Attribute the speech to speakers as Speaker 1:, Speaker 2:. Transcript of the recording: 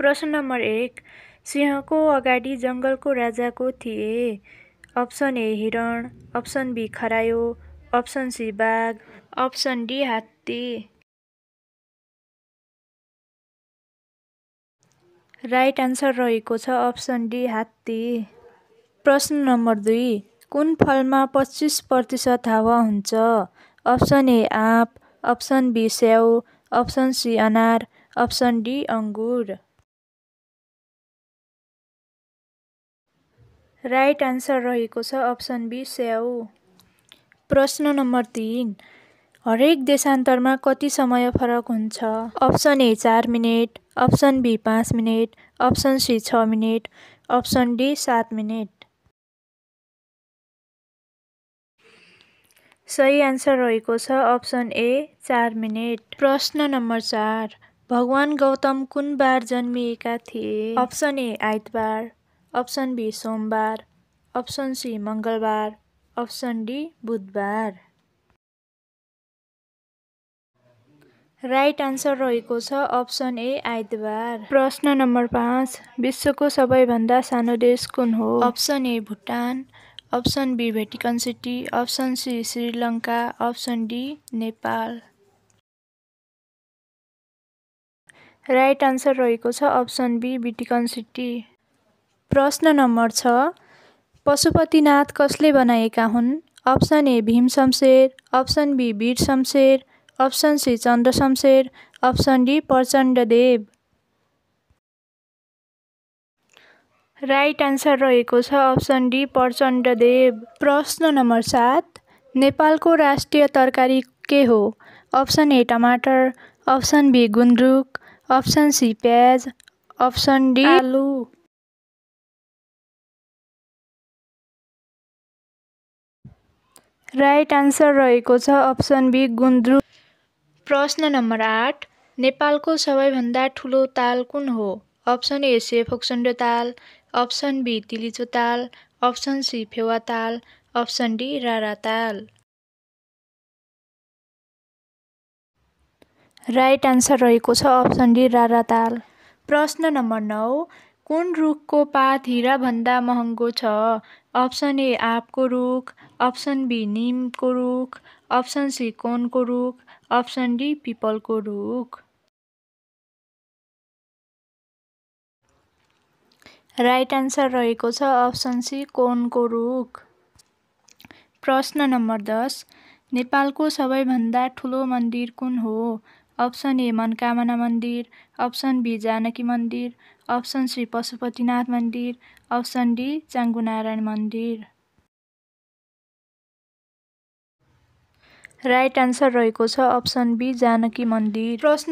Speaker 1: प्रश्न नम्बर 1 सिंहको अगाडि जङ्गलको राजाको थिए। अप्सन ए हिरण, अप्सन बी खरायो, अप्सन सी बाघ, अप्सन डी हात्ती। राइट आन्सर रहेको छ अप्सन डी हात्ती। प्रश्न नम्बर 2 कुन फलमा 25% हावा हुन्छ? अप्सन ए आँप, अप्सन बी स्याउ, अप्सन सी अनार, अप्सन डी अङ्गुर। राइट आन्सर रहेको छ अप्सन बी स्याउ। प्रश्न नम्बर 3 हरेक देशान्तरमा कति समय फरक हुन्छ? Option A 4 minute, option B 5 minute, option C 6 minute, option D 7 minute. सही आन्सर रहेको छ अप्सन ए 4 मिनेट। प्रश्न नम्बर 4 भगवान गौतम कुन बार जन्मिएका थिए? अप्सन ए आइतबार, अप्सन बी सोमबार, अप्सन सी मङ्गलबार, अप्सन डी बुधबार। राइट आन्सर रहेको छ अप्सन ए आइतबार। प्रश्न नम्बर 5 विश्वको सबैभन्दा सानो देश कुन हो? Option A Bhutan, option B Vatican city, option C Sri Lanka, option D Nepal. Right answer रहेको छ अप्सन बी भेटिकन सिटी। प्रश्न नम्बर 6 पशुपतिनाथ कसले बनाएका हुन्? Option A Bhim Shamsher, option B Bir Shamsher, option C Chandra Shamsher, option D Prachandadev. Right answer रहेको छ अप्सन डी प्रचण्डदेव। प्रश्न नम्बर 7 नेपालको राष्ट्रिय तरकारी के हो? अप्सन ए टमाटर, अप्सन बी गुन्द्रुक, अप्सन सी प्याज, अप्सन डी आलु। राइट आन्सर रहेको छ अप्सन बी गुन्द्रुक। प्रश्न नम्बर 8 नेपालको सबैभन्दा ठुलो ताल कुन हो? अप्सन ए सेफोक्सुन्डो ताल, अप्सन बी तिलिचो ताल, option C Phewa Tal, option D रारा ताल। राइट आन्सर रहेको छ अप्सन डी रारा ताल। प्रश्न नम्बर 9 कुन रुखको पात हिराभन्दा महँगो छ? अप्सन ए आँपको रुख, अप्सन बी निमको रुख, अप्सन सी कोनको रुख, अप्सन डी पिपलको रुख। राइट आन्सर रहेको छ अप्सन सी कोनको रुख। प्रश्न नम्बर 10 नेपालको सबैभन्दा ठुलो मन्दिर कुन हो? अप्सन ए मनकामना मन्दिर, अप्सन बी जानकी मन्दिर, अप्सन सी पशुपतिनाथ मन्दिर, अप्सन डी चाङ्गुनारायण मन्दिर। राइट आन्सर रहेको छ अप्सन बी जानकी मन्दिर। प्रश्न